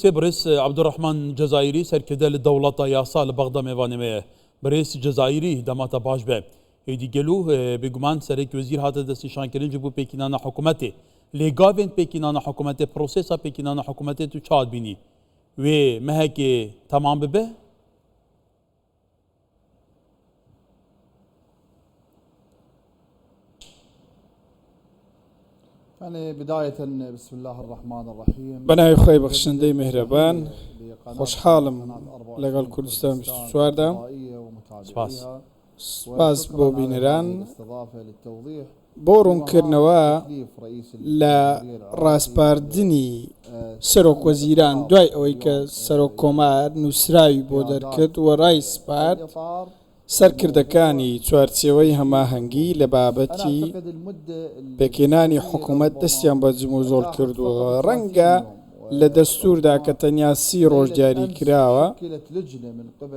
سێ بەڕێز عەبدولڕەحمان جەزائیری سەرکردە لە دەوڵەتە یاسا لە بەغدا مێوانێ مەیە. بەڕێز جەزائیری دەماتە باش بێ. ئێدی گەلو بێگومان سەرەک وەزیر هاتە دەستنیشانکردن ji bo pêkînana hikûmetê. Lê gavên pêkînana hikûmetê, prosesa pêkînana hikûmetê tu çawa dibînî? Wê mehekê temam bibe? بەناوی خوای بەخشندەی میهرەبان خۆشحاڵم لەگەڵ کوردستان 24 دا سپاس. سپاس بۆ بینەران بۆ ڕوونکردنەوە لە ڕاسپاردنی سەرۆک وەزیران دوای ئەوەی کە سەرۆک کۆمار نووسراوی بۆ دەرکرد و ڕایسپارد سەرکردەکانی چوارچێوەی هەماهەنگی لە بابەتی پێکهێنانی حکوومەت دەستیان بە جموجۆڵ کردووە، ڕەنگە لە دەستووردا کە تەنیا 30 ڕۆژ دیاری کراوە،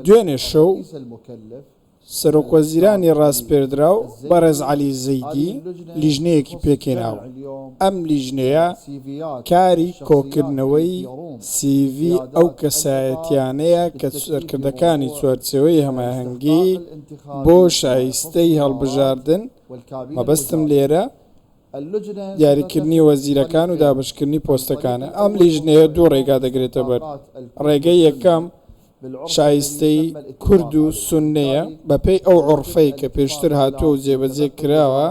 دوێنێ شەو سەرۆکوەزیرانی ڕاسپێردراو بەڕێز عەلی زەیدی لیژنەیەکی پێکهێناوە، ئەم لیژنەیە کاری کۆکردنەوەی سیڤی ئەو کەسایەتیانەیە کە سەرکردەکانی چوارچێوەی هەماهەنگی بۆ شایستەی هەڵبژاردن، مەبەستم لێرە دیاریکردنی وەزیرەکان و دابەشکردنی پۆستەکانە. ئەم لیژنەیە دوو ڕێگا دەگرێتەبەر، ڕێگەی یەکەم شایستەی کورد و سوننەیە بەپێی ئەو عورفەی کە پێشتر هاتووە و جێبەجێ کراوە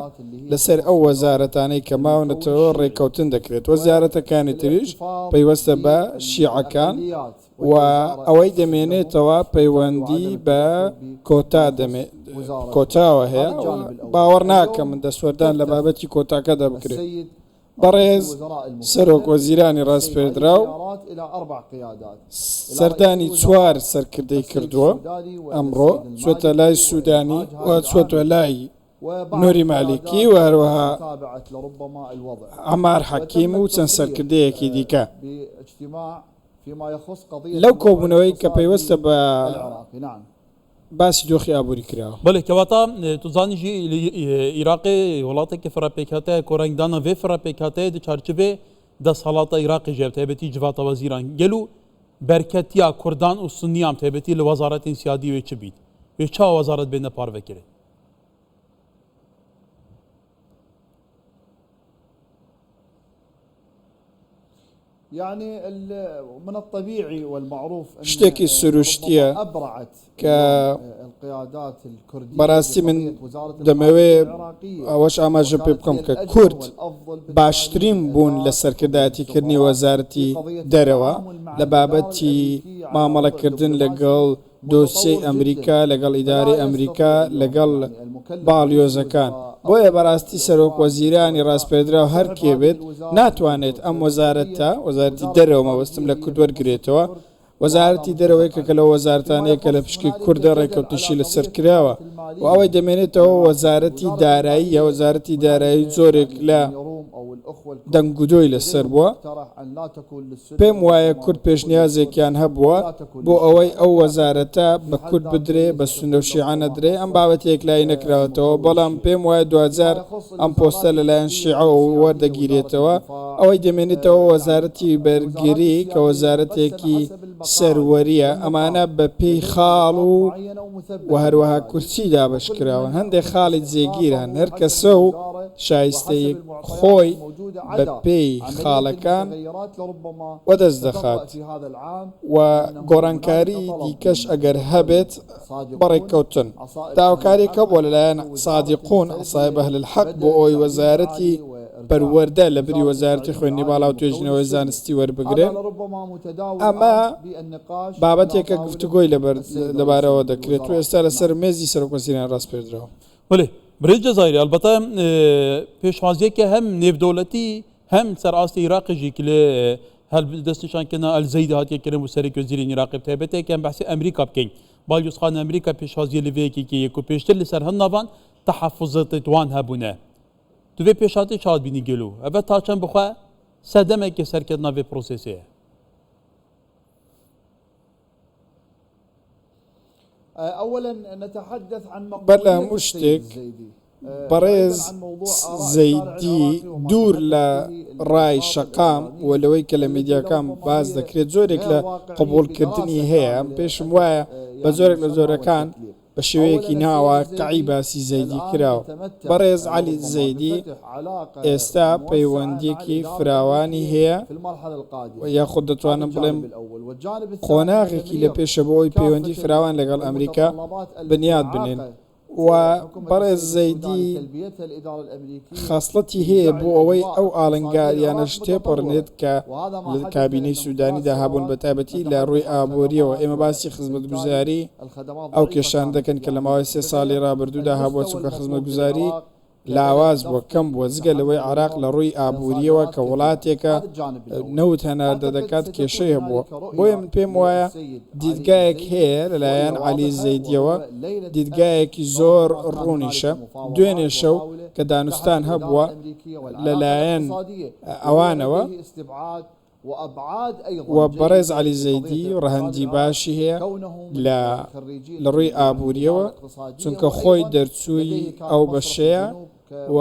لەسەر ئەو وەزارەتانەی کە ماونەتەوە ڕێککەوتن دەکرێت، وەزارەتەکانی تریش پەیوەستە بە شیعەکان و ئەوەی دەمێنێتەوە پەیوەندی بە کۆتا کۆتاوە هەیە و باوەڕ ناکەم من دەستوەردان لە بابەتی کۆتاکەدا بکرێت. بەڕێز سەرۆک وەزیرانی ڕاسپێردراو سەردانی چوار سەرکردەی کردووە، ئەمڕۆ چووەتە لای سوودانی و چووەتە لای نوری مالیکی و هەروەها عەمار حەکیم و چەند سەرکردەیەکی دیکە. لەو کۆبوونەوەی کە پەیوەستە بە باسی دۆخی ئابووری کراوە. بەلێ کەواتە تو زانی ژی ئیراقێ وڵاتێکی فرە پێکهاتەیە کو رەنگدانە ڤێ فرە پێکهاتەیە di çarçivê desthelata Îraqê jî ev taybetî civata wezîran gel û berketiya Kurdan û Sunniyan taybetî li wezaretên siyadî wê çi bît? Wê çawa wezaret bêne parvekirin? شتێکی سروشتییە کە بەڕاستی من دەمەوێ ئەوەش ئاماژە پێ بکەم کە کورد باشترین بوون لە سەرکردایەتیکردنی وەزارەتی دەرەوە لە بابەتی مامەڵەکردن لەگەڵ دۆسیەی ئەمریکا لەگەڵ ئیدارەی ئەمریکا لەگەڵ باڵیۆزەکان، بۆیە بەڕاستی سەرۆک وەزیرانی ڕاسپێردراو هەر کێ بێت ناتوانێت ئەم وەزارەتە، وەزارەتی دەرەوە مەبەستم لە کورد وەرگرێتەوە، وەزارەتی دەرەوە یەکێکە لەو وەزارەتانەیە کە لە پشکی کوردە ڕێککەوتنیشی لەسەر کراوە و ئەوەی دەمێنێتەوە وەزارەتی داراییە، وەزارەتی دارایی جۆرێک لە دەنگودۆی لەسەر بووە. پێم وایە کورد پێشنیازێکیان هەبووە بۆ ئەوەی ئەو وەزارەتە بە کورد بدرێ، بە سوننە و شیعە نەدرێ، ئەم بابەتە یەکلایی نەکراوەتەوە، بەڵام پێم وایە دواجار ئەم پۆستە لەلایەن شیعەوە وەردەگیرێتەوە، ئەوەی دەمێنێتەوە وەزارەتی بەرگری کە وەزارەتێکی سەروەرییە، ئەمانە بەپێی خاڵ و و هەروەها کورسی دابەشکراون، هەندێک خاڵی جێگیر هەن، هەر کەسە و شایستەی خۆی بەپێی خاڵەکان وەدەست دەخات و گۆڕانکاری دیکەش ئەگەر هەبێت بە ڕێککەوتن. داواکارییەک هەبووە لەلایەن سادیقون، عەسایب ئەهل الحەق، بۆ ئەوەی وەزارەتی پەروەردە لەبری وەزارەتی خوێندنی باڵا و توێژینەوەی زانستی وەربگرێ. ئەمە بابەتێکە گفتوگۆی لەبارەوە دەکرێت و ئێستا لەسەر مێزی سەرۆکوەزیران ڕاسپێردراوە. بەلێ برێز جەزایری ئەلبەتە پێشوازیەکە هەم نێودەوڵەتی هەم سەر ئاستی عێراقی ژی کلێ هەل دەستنیشانکردنا ئەل زەیدی هاتیە کردن بۆ سەرەکی وەزیرên عێراقی bi taybetî em behsê Amerîka bikin balyozxana Amerîka pêşwaziyê li vê yekê kiriye ku pêştir li ser hin navan tehefuzatên wan hebûne. Tu vê pêşhatê çawa dibînî gelo? Ev ta çend bi xwe sedemekê serketina vê prosesê ye? بەر لە هەموو شتێک. بەڕێز زەیدی دوور لە ڕای شەقام و لەوەی کە لە میدیاکان باس دەکرێت جۆرێک لە قبوڵکردنی هەیە، پێشم وایە بە جۆرێک لە جۆرەکان بە شێوەیەکی ناواقعی باسی زەیدی کراوە. بەڕێز عەلی زەیدی ئێستا پەیوەندییەکی فراوانی هەیە یاخود دەتوانم بڵێم قۆناغێکی لە پێشە بۆ ئەوەی پەیوەندی فراوان لەگەڵ ئەمریکا بنیات بنێن. و بەڕێز زەیدی خەسڵەتی هەیە بۆ ئەوەی ئەو ئاڵنگاریانەش تێپەڕنێت کە لە کابینەی سوودانیدا هەبوون بەتایبەتی لە ڕووی ئابوورییەوە ئێمە باسی خزمەتگوزاری ئەو کێشانە دەکەن کە لە ماوەی سێ ساڵی ڕابردوودا هەبووە چونکە خزمەتگوزاری لاواز بووە، کەم بووە، جگە لەوەی عێراق لە ڕووی ئابوورییەوە کە وڵاتێکە نەوت هەناردە دەکات کێشەی هەبووە، بۆیە من پێم وایە دیدگایەک هەیە لەلایەن عەلی زەیدییەوە، دیدگایەکی زۆر ڕوونیشە، دوێنێ شەو کە دانوستان هەبووە لەلایەن ئەوانەوە، و بەڕێز عەلی زەیدی ڕەهەندی باشی هەیە لە لە ڕووی ئابوورییەوە، چونکە خۆی دەرچووی ئەو بەشەیە و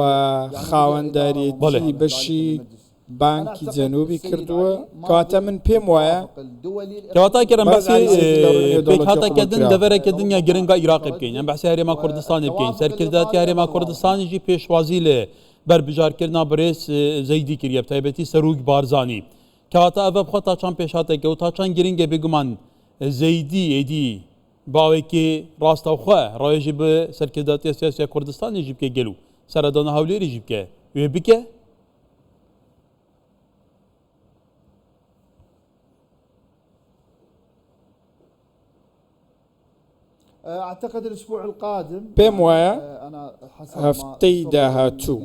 خاوەنداریەتی بەشی بانکی جەنوبی کردووە، کەواتە من پێم وایە کەواتە کەرەم بەڕێز باسی عەلی زەیدی لە ڕووی نێودەوڵەتیەوە پێکهاتەکە دن قبوڵکراوە. دەڤەرەکە دنیا گرنگا عیراقی بکەین ئەم بەحسی هەرێما کوردستانی بکەین سەرکردایەتی هەرێما کوردستانیشی پێشوازی لێ بەربژارکردنا برێز زەیدی کریە بەتایبەتی سەروک بارزانی کەواتە ئەڤە بخوا تا چەند پێشهاتێکە و تا چەند گرنگە بێگومان زەیدی ئێدی باوێکی ڕاستەوخۆ ڕاوێژی بە سەرکردایەتیە سیاسیە کوردستانیشی بکە گەل و سەردانە هەولێریشی بکە وێ بکە. پێم وایە هەفتەی داهاتوو،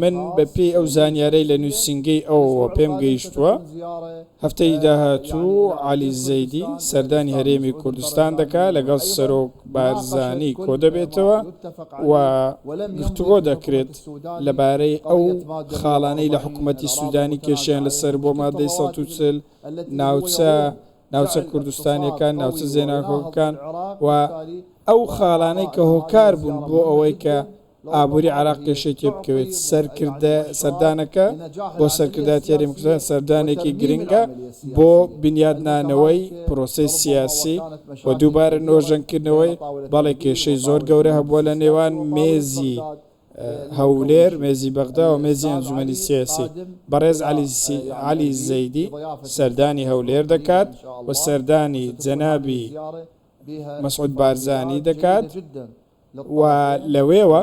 من بەپێی ئەو زانیارەی لە نووسینگەی ئەوەوە پێم گەیشتووە، هەفتەی داهاتوو عەلی زەیدی سەردانی هەرێمی کوردستان دەکات، لەگەڵ سەرۆک بارزانی کۆدەبێتەوە و گفتوگۆ دەکرێت لەبارەی ئەو خاڵانەی لە حکومەتی سوودانی کێشەیان لەسەر بووە، مادەی 140، ناوچە ناوچە کوردستانیەکان، ناوچە جێناکۆکەکان و ئەو خاڵانەی کە هۆکار بوون بۆ ئەوەی کە ئابووری عێراق کێشەی تێبکەوێت. سەرکردە سەردانەکە بۆ سەرکردایەتی هەرێمی کوردستان سەردانێکی گرنگە بۆ بنیادنانەوەی پرۆسەی سیاسی و دووبارە نۆژەنکردنەوەی، بەڵێ کێشەی زۆر گەورە هەبووە لە نێوان مێزی هەولێر، مێزی بەغدا و مێزی ئەنجومەنی سیاسی. بەڕێز عەلی زەیدی سەردانی هەولێر دەکات و سەردانی جەنابی مەسعود بارزانی دەکات و لەوێوە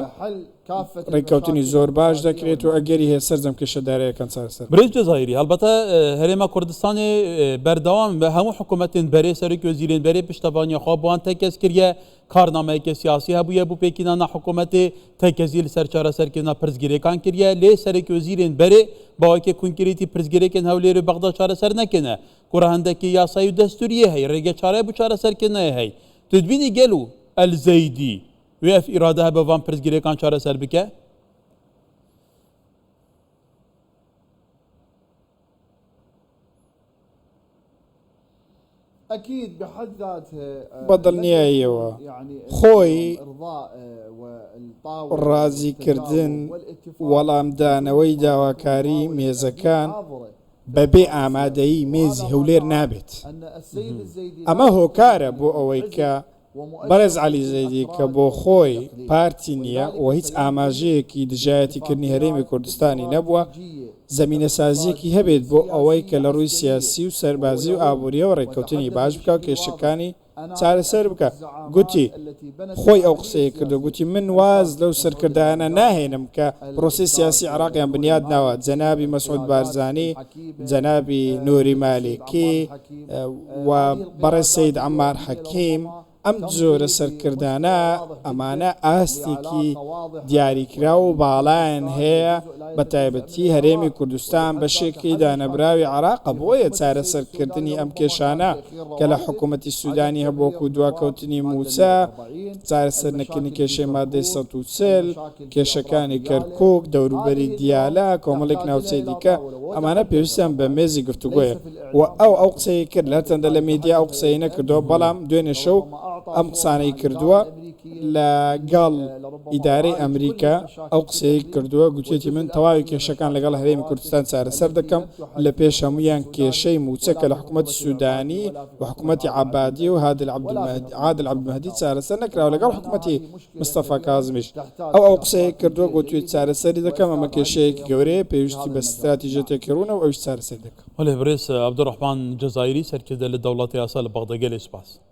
ڕێککەوتنی زۆر باش دەکرێت و ئەگەری هەیە سەرجەم کێشە داراییەکان چارەسەر بکرێن. برێز جەزایری، هەڵبەتە هەرێما کوردستانێ بەردەوام بە هەموو حکوومەتێن بەرێ سەرۆک وەزیرێن بەرێ پشتەڤانیا خوا بۆ وان تەکەز کریە کارنامەیەکێ سیاسی هەبوویە بۆ پێکهێنانا حکوومەتێ تەکەزی li ser çareserkirina pirsgirêkan kiriye lê serekwezîrên berê bawekê konkrîtî pirsgirêkên Hewlêr û Bexda çareser nekirine ku rehendekê yasayî û destûriyê heye rêge çareyê bo çareserkirinê heye. Tu dibînî gelo El Zeydî wê ev îrade hebe van pirsgirêkan çareser bike? بە دڵنیاییەوە خۆی ڕازیکردن وەڵامدانەوەی داواکاری مێزەکان بەبێ ئامادەیی مێزی هەولێر نابێت. ئەمە هۆکارە بۆ ئەوەی کە بەڕێز عەلی زەیدی کە بۆ خۆی پارتی نییە و هیچ ئاماژەیەکی دژایەتیکردنی هەرێمی کوردستانی نەبووە، زەمینەسازییەکی هەبێت بۆ ئەوەی کە لە ڕووی سیاسی و سەربازی و ئابوورییەوە ڕێککەوتنی باش بکا و کێشەکانی چارەسەر بکا. گوتی، خۆی ئەو قسەیە کرد و گوتی، من واز لەو سەرکردایانە ناهێنم کە پرۆسەی سیاسی عێراقیان بنیات ناوە، جەنابی مەسعود بارزانی، جەنابی نوری مالیکی و بەڕێز سەید عەمار حەکیم، ئەم جۆرە سەرکردانە ئەمانە ئاستێکی دیاریکراو و باڵایان هەیە، بەتایبەتی هەرێمی کوردستان بەشێکی دانەبراوی عێراقە، بۆیە چارەسەرکردنی ئەم کێشانە کە لە حکوومەتی سوودانی هەبوو وەکو دواکەوتنی مووچە، چارەسەرنەکردنی کێشەی مادەی 140، کێشەکانی کەرکووک، دەوروبەری دیالە، کۆمەڵێک ناوچەی دیکە، ئەمانە پێویستیان بە مێزی گفتوگۆیە و ئەو ئەو قسەی کرد، هەرچەندە لە میدیا ئەو قسەی نەکردەوە، بەڵام دوێنێ شەو ئەم قسانەی کردووە لەگەڵ ئیدارەی ئەمریکا ئەو قسەیەی کردووە، گوتیەتی من تەواوی کێشەکان لەگەڵ هەرێمی کوردستان چارەسەر دەکەم، لە پێش هەموویان کێشەی مووچە کە لە حکومەتی سودانی و حکومەتی عەبادی و عادل عەبدولمەهدی چارەسەر نەکراوە لەگەڵ حکومەتی مستەفا کازمیش ئەو ئەو قسەیەی کردووە، گوتویەتی چارەسەری دەکەم، ئەمە کێشەیەکی گەورەیە پێویستی بە ستراتیژیەتێکی ڕوونە و ئەویش چارەسەری دەکەم. بەڵێ بەڕێز عەبدولڕەحمان جەزائیری سەرکردە لە دەوڵەت یاسا لە بەغدا گەلێ سوپاس.